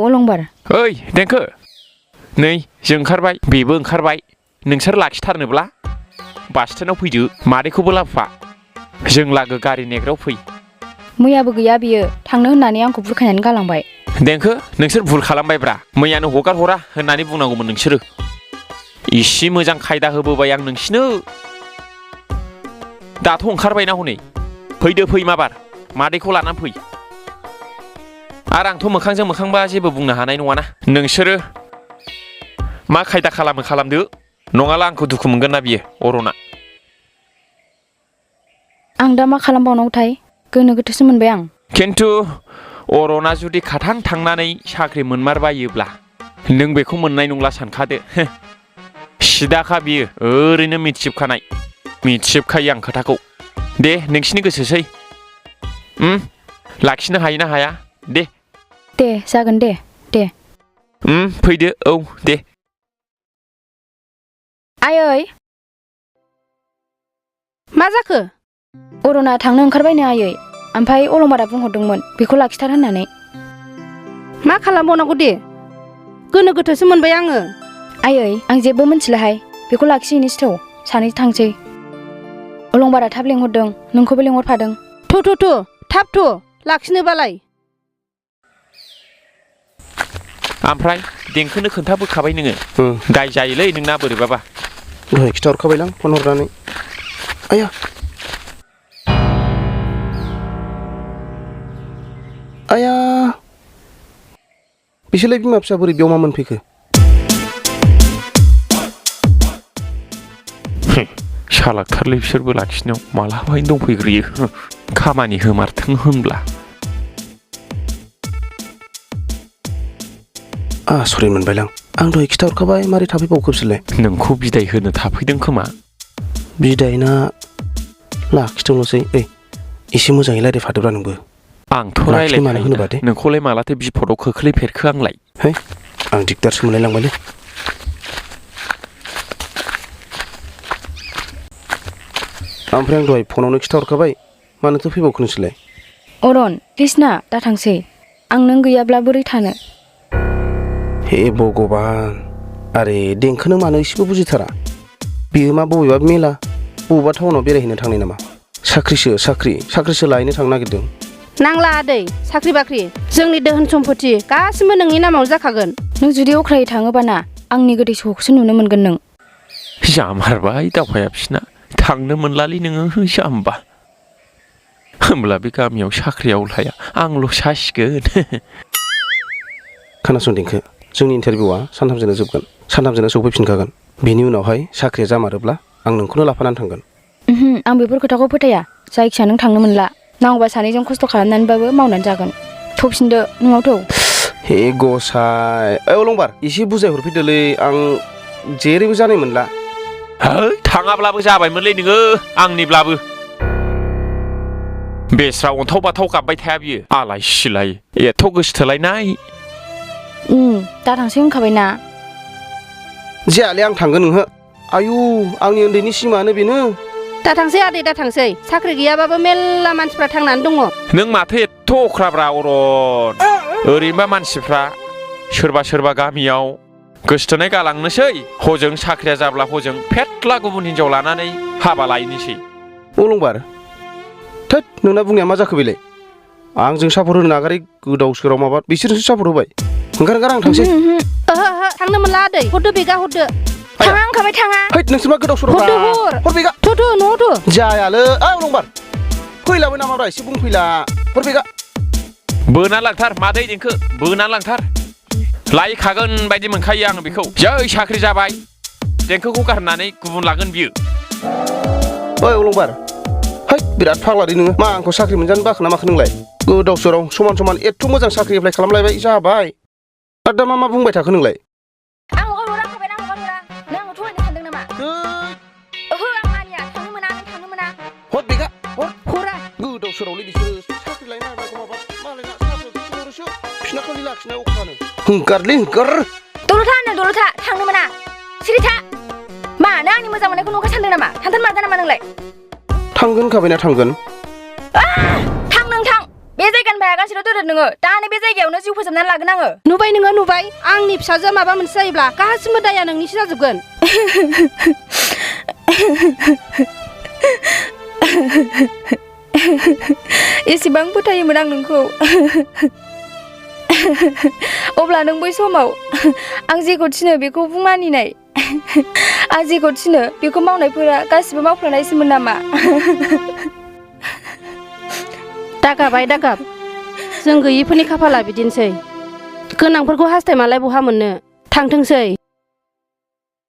अलंबार ओइ देंखो नै जों ओंखारबाय बेबो ओंखारबाय नोंसोर लाखिथारनोब्ला बास स्टेन्डआव फैदो मादैखौबो लाबोफा जों लागो गारि नेग्रायाव फै मैयाबो गैया बियो थांनो होननानै आंखौ बुरखायनानै गालांबाय देंखो नोंसोर भुल खालामबायब्रा मैयानो हगार हरा होननानै बुंनांगौमोन नोंसोरो इसे मोजां खायदा होबोबाय आं नोंसिनो दाथ' ओंखारबायना हनै फैदो फै माबार मादैखौ लानानै फै आरो आंथ' मोखांजों मोखांबा जेबो बुंनो हानाय नङाना नोंसोरो मा खायदा खालामदो नङाला आंखौ दुखु मोनगोन ना बियो अरना आं दा मा खालामबावनांगौथाय गोनो गोथोसो मोनबाय आं खिन्थु अरना जुदि खाथां थांनानै साख्रि मोनमारबायोब्ला नों बेखौ मोननाय नंला सानखादो सिदाखा बियो ओरैनो मिथिजोबखायो आं खोथाखौ दे नोंसिनि गोसोसै लाखिनो हायो ना हाया दे जागोन दे फैदो औ दे आयै मा जाखो अरना थांनो ओंखारबायनो आयै ओमफ्राय अलंबारा बुंहरदोंमोन बेखौ लाखिथार होननानै मा खालामबावनांगौ दे गोनो गोथोसो मोनबाय आङो आयै आं जेबो मिथिलाहाय बेखौ लाखिहैनोसै थौ सानै थांसै अलंबारा थाब लेंहरदों नोंखौबो लेंहरफादों थाब लाखिनोबालाय ओमफ्राय देंखोनो खोन्थाबोखाबाय नोङो दाय जायोलै नोंना बोरैबाबा दहाय खिथाहरखाबायलां फन हरनानै आया बिसोरलाय बिमा फिसा बोरै बेयाव मा मोनफैखो सालाकथारलै बिसोरबो लाखिनायाव मालाबायनो दंफैग्रोयो खामानि होमारथों होनब्ला आसरित मोनबायलां आं दहाय खिथाहरखाबाय मारै थाफैबावखो बिसोरलाय नोंखौ बिदाय होनो थाफैदों खोमा बिदायना लाखिथोंल'सै एसे मोजाङै रायज्लायफादोब्रा नोंबो आंथ' रायज्लायखायो नोंखौलाय मालाथो बिपदआव खोख्लैफेरखो आंलाय आं दिगदारसो मोनलायलांबायलै ओमफ्राय आं दहाय फनावनो खिथाहरखाबाय मानोथो फैबावखो नोंसोरलाय अरन कृष्णा दा थांसै आं नों गैयाब्ला बोरै थानो हे भगबान आरे देंखोनो मानो एसेबो बुजिथारा बियो मा बबेबा मेला बबेबा टाउनाव बेरायहैनो थांनाय नामा साख्रिसो लायनो थांनो नागिरदों नांला आदै साख्रि बाख्रि जोंनि दोहोन सम्पति गासिबो नोंनि नामाव जाखागोन नों जुदि अख्रायै थाङोबा ना आंनि गोदै सहखौसो नुनो मोनगोन नों जामारबाय दावहाया बिसिना थांनो मोनलालै नोङो जाम्बा होमब्ला बे गामियाव साख्रियाव लाया आंल' सासिगोन खोनासं देंखो जोंनि इन्टारभिउआ सानथामजोंनो जोबगोन सानथामजोंनो सफैफिनखागोन बेनि उनावहाय साख्रिया जामारोब्ला आं नोंखौनो लाफानानै थांगोन आं बेफोर खोथाखौ फोथाया जायखिया नों थांनो मोनला नांगौबा सानैजों खस्थ' खालामनानैबाबो मावनानै जागोन थौफिनदो न'आव थौ हे गसाय अलंबार एसे बुजाय हरफैदोलै आं जेरैबो जानाय मोनला थाङाब्लाबो जाबायमोनलै नोङो आंनिब्लाबो बेस्रा अन्थाव बाथाव गाबबाय थाया बियो आलाय सिलाय एथ' गोसोथोलायनाय दा थांसै होनखाबायना जायालै आं थांगोन नोंहो आयु आंनि उन्दैनि सिमानो बेनो दा थांसै आदै दा थांसै साख्रि गैयाबाबो मेल्ला मानसिफ्रा थांनानै दङ नों माथो एथ' अख्राब्रा अरन ओरैनोबा मानसिफ्रा सोरबा गामियाव गोसोथोनाय गालांनोसै हजों साख्रिया जाब्ला हजों फेट्ला गुबुन हिनजाव लानानै हाबा लायनोसै अलंबार थोद नोंना बुंनाया मा जाखो बेलाय आंजों सापर्ट होनो नागारै गोदाव सोराव माबा बिसोरसो सापर्ट होबाय ओंखार आं थांसै थांनो मोनला आदै हरदो बेगा हरदो थाङा ओंखारबाय थाङा नोंसोर मा गोदाव सोराव हर बेगा न'आव जायालै अलंबार फैलाबो नामाब्रा एसे बुंफैला हर बेगा बोना लांथार मादै देंखो बोना लांथार लायखागोन बायदि मोनखायो आं बेखौ जै साख्रि जाबाय देंखोखौ गारनानै गुबुन लागोन बियो अलंबार बिराद फाग्लादै नोङो मा आंखौ साख्रि मोनजानो बाखो ना माखो नोंलाय गोदाव सोराव समान एथ' मोजां साख्रि एप्लाइ खालामलायबाय जाबाय आरो दा मा बुंबाय थाखो नोंलाय हर बेगा हरा गोदाव सोरावलै बिसोरो साख्रि लायनो नागिरनायखौ माबा मालायना साख्रिसो फिना खालि लाखिनाय अखानो हंगारलै हंगार दलथा थांनो मोना सिरि था मानो आंनि मोजां मोननायखौ नंखाय सानदों नामा थांथार मारगोन नामा नोंलाय थांगोन खाबायना थांगोन थां नों थां बे जायगानिफ्राय आगानसेल' दोरोद नोङो दानो बे जायगायावनो जिउ फोजोबनानै लागोन आङो नुबाय नोङो नुबाय आंनि फिसाजोआ माबा मोनसे जायोब्ला गासिबो दाया नोंनिसो जाजोबगोन एसेबां फोथायोमोन आं नोंखौ अब्ला नों बै समाव आं जेखौ थिनो बेखौ मानिनाय आं जेखौ थिनो बेखौ मावनायफोरा गासिबो मावफ्लानायसोमोन नामा दागाबाय दागाब जों गैयिफोरनि खाफाला बिदिनोसै गोनांफोरखौ हास्थायमालाय बहा मोननो थांथोंसै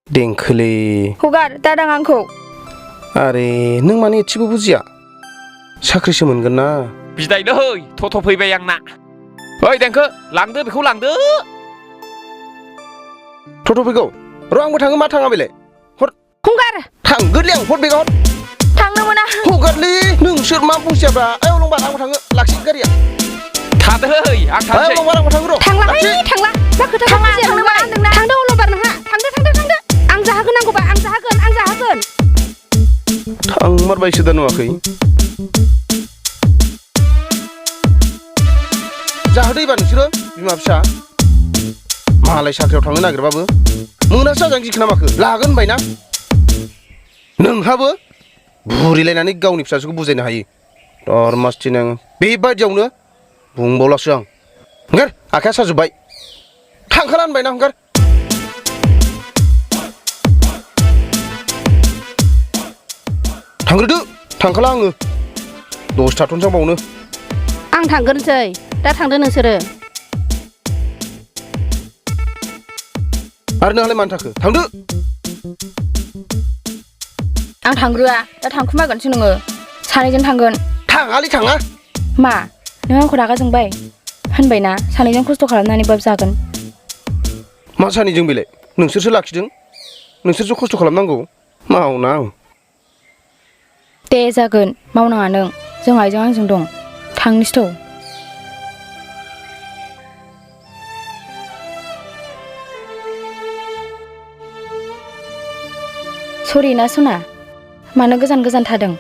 देंखोलै हगार दादां आंखौ आरे नों माने एसेबो बुजिया साख्रिसो मोनगोन ना बिदायलै थथ' फैबाय आंना ओइ देंखो लांदो बेखौ लांदो थथ'फैगौ र' आंबो थाङो मा थाङा बेलाय हर हंगार थांगोनलै आं हर बेगाव थांनो मोना हगारलै नोंसोर मा बुजियाब्रा ओइ अलंबार आंबो थाङो लाखि गारिया थादों आं थांसै अलंबार आंबो थाङो र' थांला थांला मा खोथा थांनो मोना होनदोंना थांदो अलंबार नोंहा थांदो आं जाहोगोन नांगौबा आं जाहोगोन थांमारबायसो दा नुवाखै जाहोदो एबार नोंसोरो बिमा फिसा मालाय साख्रियाव थांनो नागिरबाबो मोनासो जाजां जिखोना माखो लागोन होनबायना नोंहाबो बुरिलायनानै गावनि फिसाजोखौ बुजायनो हायो दरमासथि नों बेबायदियावनो बुंबावलासो आं ओंखार आखाया साजोब्बाय थांखाला होनबायना ओंखार थांग्रोदो थांखाला आङो दसे थाथ'नोसै बावनो आं थांग्रोनोसै दा थांदो नोंसोरो आरो नोंहालाय मानो थाखो थांदो आं थांग्रोआ दा थांखुमागोनसो नोङो सानैजों थांगोन थाङालै थाङा मा नों आंखौ रागा जोंबाय होनबायना सानैजों खस्थ' खालामनानैबाबो जागोन मा सानैजों बेलाय नोंसोरसो लाखिदों नोंसोरसो खस्थ' खालामनांगौ मावना आं दे जागोन मावनाङा नों जों आइजों आंजों दं थांनिसै थौ सरि ना सना मानो गोजान थादों